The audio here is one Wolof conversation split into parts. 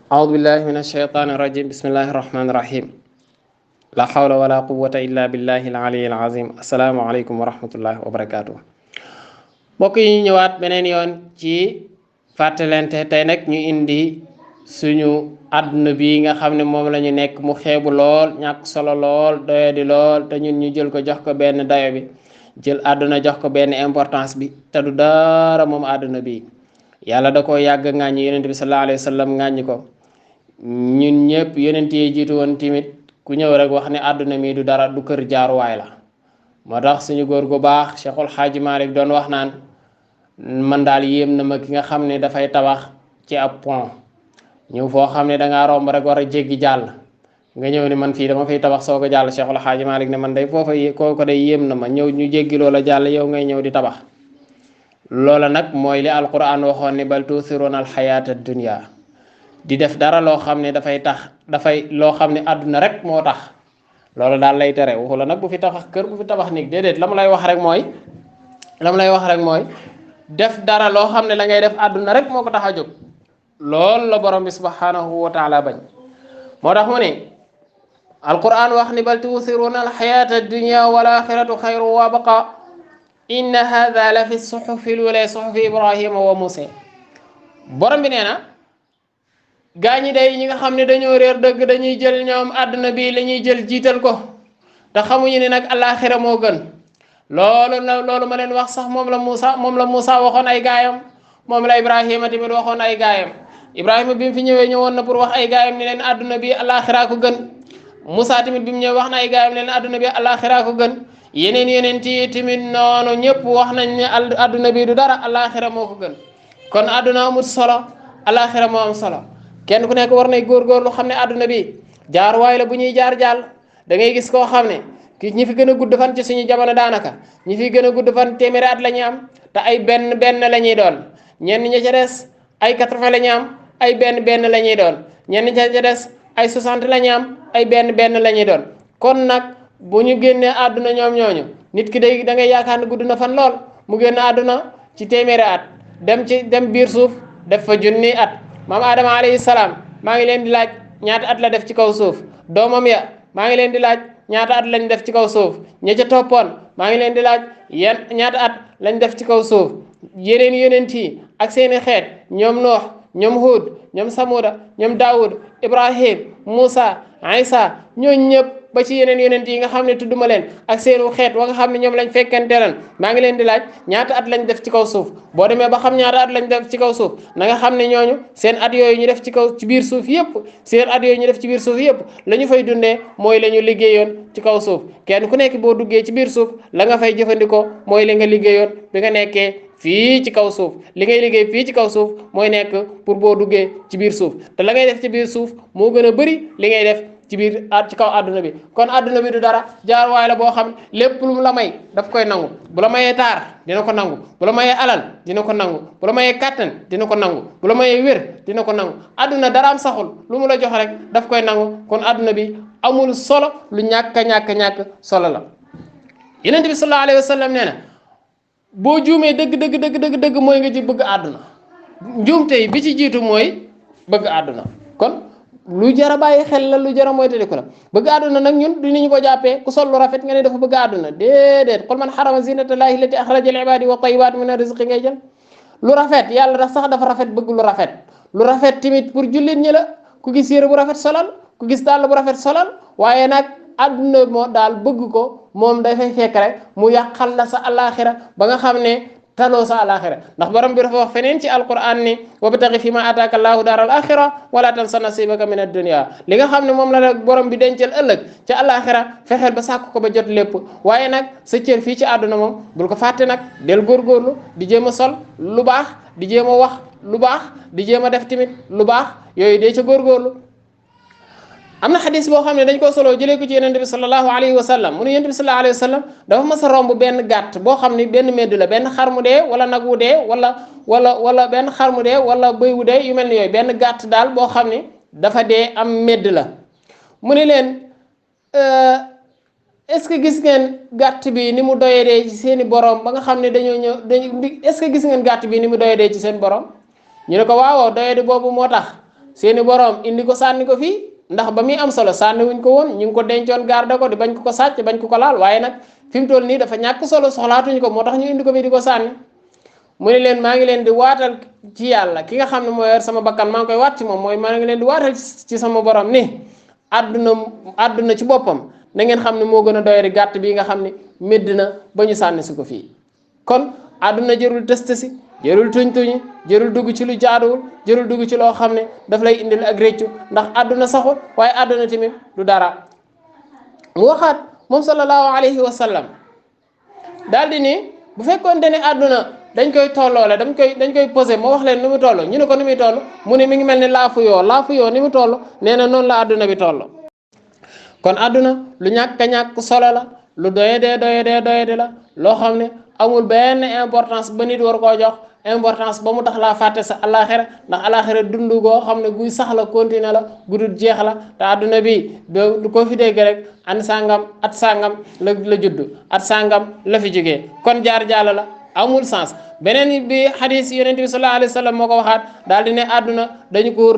أعوذ بالله من الشيطان الرجيم بسم الله الرحمن الرحيم لا حول ولا قوة إلا بالله العلي العظيم السلام عليكم ورحمة الله وبركاته mbokk yi ñëwaat beneen yoon ci fàttalente tey nag ñu indi suñu àdduna bi nga xam ne moom la ñu nekk mu xeebu lool ñàkk solo lool doyadi lool te ñun ñu jël ko jox ko benn dayo bi jël àdduna jox ko benn importance bi te du dara moom àdduna bi yàlla da ko yàgg ŋàññi yonent bi sallallahu alayhi wa sallam ŋàññi ko ñun ñëpp yonent yi jiitu woon timit ku ñëw rek wax ne àdduna mi du dara du kër jaaruwaay la moo tax suñu góor gu baax Cheikhul Xaaji Malik doon wax naan man daal yéem na ma ki nga xam ne dafay tabax ci ab pont ñëw foo xam ne dangaa romb rek war a jéggi jàll nga ñëw ne man fii dama fiy tabax soo ko jàll Cheikhul Xaaji Malik ne man day foofa kooko day yéem na ma ñëw ñu jéggi loola jàll yow ngay ñëw di tabax loola nag mooy li alquran waxoon ne bal tuusiruuna alxayaata dunya di def dara loo xam ne dafay loo xam ne àdduna rek moo tax loolu daal lay tere waxu la nag bu fi tabax kër bu fi tabax néeg déedéet la mu lay wax rek mooy def dara loo xam ne la ngay def àdduna rek moo ko tax a jóg loolu la borom bi subhanahu wa taala bañ moo tax mu ne alquran wax ni bal tuusiruuna alxayaata dunya wal axiratu xayru wa baqa inna hada la fi suxufi lula suxufi ibrahima wa musa borom bi nee na gaa ñi day ñi nga xam ne dañoo réer dëgg dañuy jël ñoom àdduna bi la ñuy jël jiital ko te xamuñu ne nag alaxira moo gën loolu ma leen wax sax moom la Moussa waxoon ay gaayam moom la Ibrahima tamit waxoon ay gaayam Ibrahima bi mu fi ñëwee ñëwoon na pour wax ay gaayam ne leen àdduna bi alaxira ko gën Moussa tamit bi mu ñëwee wax na ay gaayam ne leen àdduna bi alaxira ko gën yeneen yi tamit noonu ñëpp wax nañ ne àdduna bi du dara alaxira moo ko gën kon àdduna amul solo alaxira moo am solo kenn ku nekk war nay góorgóorlu xam ne àdduna bi jaaruwaay la bu ñuy jaar jàll da ngay gis koo xam ne ki ñi fi gën a gudd fan ci suñu jamono daanaka ñi fi gën a gudd fan téeméeri at la ñuy am te ay benn la ñuy doon ñenn ña ca des ay 80 la ñuy am ay benn la ñuy doon ñenn ña ca des ay 60 la ñuy am ay benn la ñuy doon kon nag bu ñu génnee àdduna ñoom ñooñu nit ki day da ngay yaakaar ne gudd na fan lool mu génn àdduna ci téeméeri at dem biir suuf def fa junni at maam Adama alayhi salaam maa ngi leen di laaj ñaata at la def ci kaw suuf doomam ya maa ngi leen di laaj ñaata at lañ def ci kaw suuf ña ca toppoon maa ngi leen di laaj ñaata at lañ def ci kaw suuf yeneen yi ak seeni xeet ñoom Noox ñoom Huud ñoom Samuda ñoom Daawud Ibrahim Moussa Isa ñooñu ñëpp ba ci yeneen yi nga xam ne tudduma leen ak seenu xeet wa nga xam ne ñoom lañ fekkenteelan maa ngi leen di laaj ñaata at lañ def ci kaw suuf boo demee ba xam ñaata at lañ def ci kaw suuf na nga xam ne ñooñu seen at yooyu ñu def ci biir suuf yëpp la ñu fay dundee mooy la ñu liggéeyoon ci kaw suuf kenn ku nekk boo duggee ci biir suuf la nga fay jëfandikoo mooy li nga liggéeyoon bi nga nekkee fii ci kaw suuf li ngay liggéey fii ci kaw suuf mooy nekk pour boo duggee ci biir suuf te la ngay def ci biir suuf moo gën a bëri li ngay def ci kaw àdduna bi kon àdduna bi du dara jaarwaay la boo xam lépp lu mu la may daf koy nangu bu la mayee taar dina ko nangu bu la mayee alal dina ko nangu bu la mayee kàttan dina ko nangu bu la mayee wér dina ko nangu àdduna dara am saxul lu mu la jox rek daf koy nangu kon àdduna bi amul solo lu ñàkk solo la Yonent bi sallallahu alayhi wa sallam nee na boo juumee dëgg mooy nga ci bëgg àdduna njuumte yi bi ci jiitu mooy bëgg àdduna kon lu jar a bàyyi xel la lu jar a moytandiku la bëgg àdduna nag ñun du ñu ko jàppee ku sol lu rafet nga ne dafa bëgg àdduna déedéet qul man harrama zinata llahi allati akhraja li ibadi wa tayyibat min rizqi ngay jël lu rafet yàlla sax dafa rafet bëgg lu rafet tamit pour jullit ñi la ku gis yére bu rafet solal ku gis dàll bu rafet solal waaye nag àdduna moo daal bëgg ko moom dafay fekk rek mu yàqal la sa alaxira ba nga xam ne taloo sa alaxira ndax borom bi dafa wax feneen ci alquran ni wabtaghi fi ma ataaka allahu daar al axira wala tansa nasibaka min ad-dunya li nga xam ne moom la borom bi dencal ëllëg ca alaxira fexeel ba sàkk ko ba jot lépp waaye nag sa cër fii ci àdduna moom bul ko fàtte nag del góorgóorlu di jéem a sol lu baax di jéem a wax lu baax di jéem a def tamit lu baax yooyu dee ca góorgóorlu am na xadis boo xam ne dañ ko solo jëlee ko ci yonent bi sallallahu alayhi wa sallam mu ne yonent bi sallallahu alayhi wa sallam dafa mas a romb benn gàtt boo xam ne benn medd la benn xar mu dee wala nag wu dee wala benn xar mu dee wala bëy wu dee yu mel ni yooyu benn gàtt daal boo xam ne dafa dee am medd la mu ne leen est-ce que gis ngeen gàtt bi ni mu doyadee ci seeni borom ba nga xam ne est-ce que gis ngeen gàtt bi ni mu doyadee ci seen borom ñu ne ko waaw doyade boobu moo tax seeni borom indi ko sànni ko fii ndax ba muy am solo sànni wuñ ko woon ñu ngi ko dencoon garde ko di bañ ko sàcc bañ ko laal waaye nag fi mu toll nii dafa ñàkk solo soxlaatuñ ko moo tax ñu indi ko fi di ko sànni mu ne leen maa ngi leen di waatal ci yàlla ki nga xam ne moo yor sama bakkan maa ngi koy waat ci moom mooy maa ngi leen di waatal ci sama borom ni àdduna ci boppam na ngeen xam ne moo gën a doyari gàtt bii nga xam ne médd na ba ñu sànni si ko fii kon àdduna jërul test si jërul tuñ jërul dugg ci lu jaaduwul jërul dugg ci loo xam ne daf lay indil ak réccu ndax àdduna saxul waaye àdduna tamit du dara mu waxaat moom sallallahu alayhi wa sallam daal di ni bu fekkoonte ne àdduna dañ koy tolloole dañ koy posé moo wax leen ni mu toll ñu ne ko ni muy toll mu ne mi ngi mel ni laafu yoo ni mu toll nee na noonu la àdduna bi toll kon àdduna lu ñàkk solo la lu doyedee la loo xam ne amul benn importance ba nit war koo jox importance ba mu tax laa fàtte sa alaxira ndax alaxira dund goo xam ne guy sax la continuer la gudul jeex la te àdduna bi du ko fi dégg rek at sàngam la judd at sàngam la fi jógee kon jaar jàll la amul sens beneen bi xadis yonent bi sallallahu alayhi wa sallam moo ko waxaat daal di ne àdduna dañu ko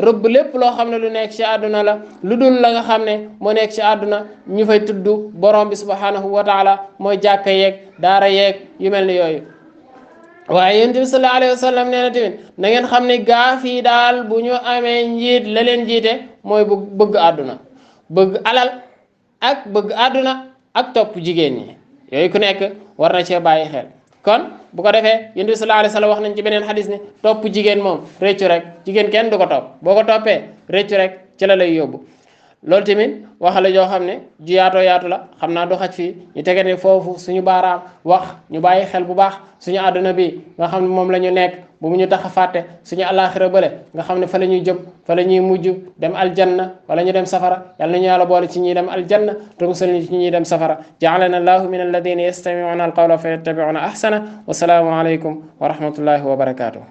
rëbb lépp loo xam ne lu nekk ci àdduna la lu dul la nga xam ne moo nekk ci àdduna ñu fay tudd borom bi subhanahu wa taala mooy jàkka yeeg daara yeeg yu mel ni yooyu waaye yonent bi sallallahu alayhi wa sallam nee na tamit na ngeen xam ne gaaf yi daal bu ñu amee njiit la leen jiite mooy bëgg àdduna bëgg alal ak bëgg àdduna ak topp jigéen ñi yooyu ku nekk war na cee bàyyi xel kon bu ko defee yonent bi sallallahu alayhi wa sallam wax nañ ci beneen xadis ne topp jigéen moom réccu rek jigéen kenn du ko topp boo ko toppee réccu rek ci la lay yóbbu loolu tamit wax la joo xam ne ju yaatu la xam naa du xaj fii ñu tege ne foofu suñu baaraam wax ñu bàyyi xel bu baax suñu àdduna bi nga xam ne moom la ñu nekk bu mu ñu tax a fàtte suñu àllaaxira bële nga xam ne fa la ñuy jëm fa la ñuy mujj dem aljanna wala ñu dem safara yàlla nañu yàlla boole ci ñuy dem aljanna te musal ñu ci ñuy dem safara ja'alana allahu min alladina yastami'una alqawla fa yattabi'una ahsana wa salaamu alaykum wa rahmatullahi wa barakatuh